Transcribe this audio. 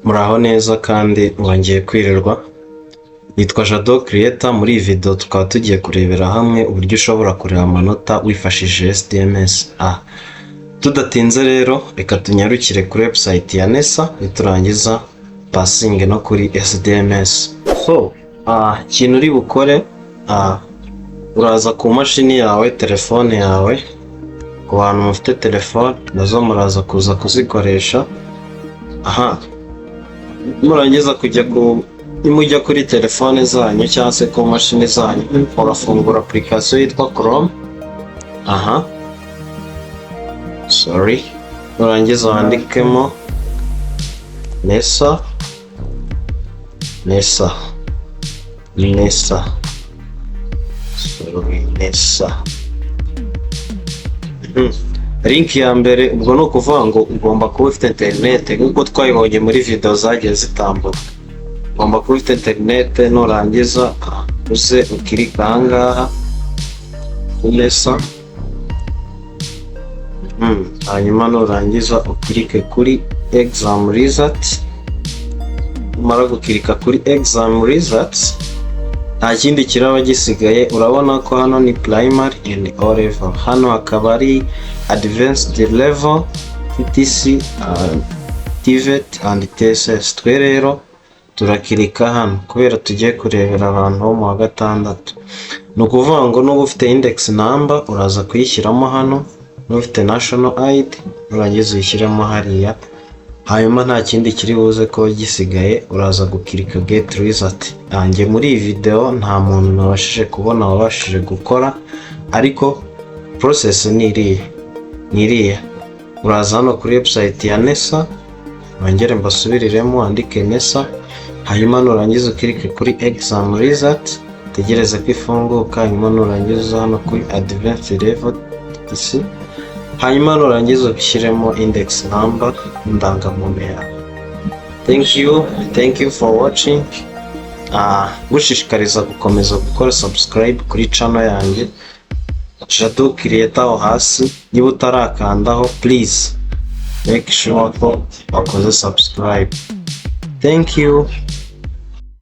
Muraho neza kandi mwongeye kwirirwa. Nitwa Jado Creator. Muri iyi video tukaba tugiye kurebera hamwe uburyo ushobora kureba amanota wifashishije SDMS A. Tudatinze rero, reka tunyarukire kuri website ya NESA, niturangiza passing no kuri SDMS. So, ikintu uri bukore, uraza ku mashini yawe, telefone yawe, ku bantu mufite telefone nazo muraza kuza kuzikoresha. Aha, murangiza kujya ku nimujya kuri telefone zanyu cyangwa se ku mashini zanyu, murafungura application yitwa Chrome. Aha, sorry, nurangiza wandikemo NESA, NESA, NESA, sorry, NESA. Link ya mbere, ubwo ni ukuvuga ngo ugomba kuba ufite interinete nk'uko twabibonye muri video zagiye zitambuka. Ugomba kuba ufite interinete. Nurangiza uze ukirika ahangaha NESA. Hanyuma nurangiza ukirike kuri exam result. Numara gukirika kuri exam results, nta kindi kiraba gisigaye. Urabona ko hano ni primary and O level, hano hakaba ari advanced level, TTC, TVET and TSS. Twe rero turakirika hano kubera tugiye kurebera abantu bo mu wa gatandatu. Ni ukuvuga ngo nuba ufite index number uraza kuyishyiramo hano, nuba ufite national ID nurangiza uyishyiremo hariya. Hanyuma nta kindi kiri buze kuba gisigaye, uraza gukirika get result. Yanjye muri iyi video nta muntu nabashije kubona wabashije gukora, ariko process ni iriya, ni iriya. Uraza hano kuri website ya NESA, wongere mbasubiriremo, wandike NESA, hanyuma nurangiza ukirike kuri exam result, utegereze ko ifunguka. Hanyuma nurangiza hano kuri advanced level TTC, hanyuma nurangiza ushyiremo index number, indangamuntu yawe. Thank you, thank you for watching. Gushishikariza gukomeza gukora subscribe kuri channel yanjye Jado Creator. Aho hasi niba utarakandaho, please make sure ko wakoze subscribe. Thank you.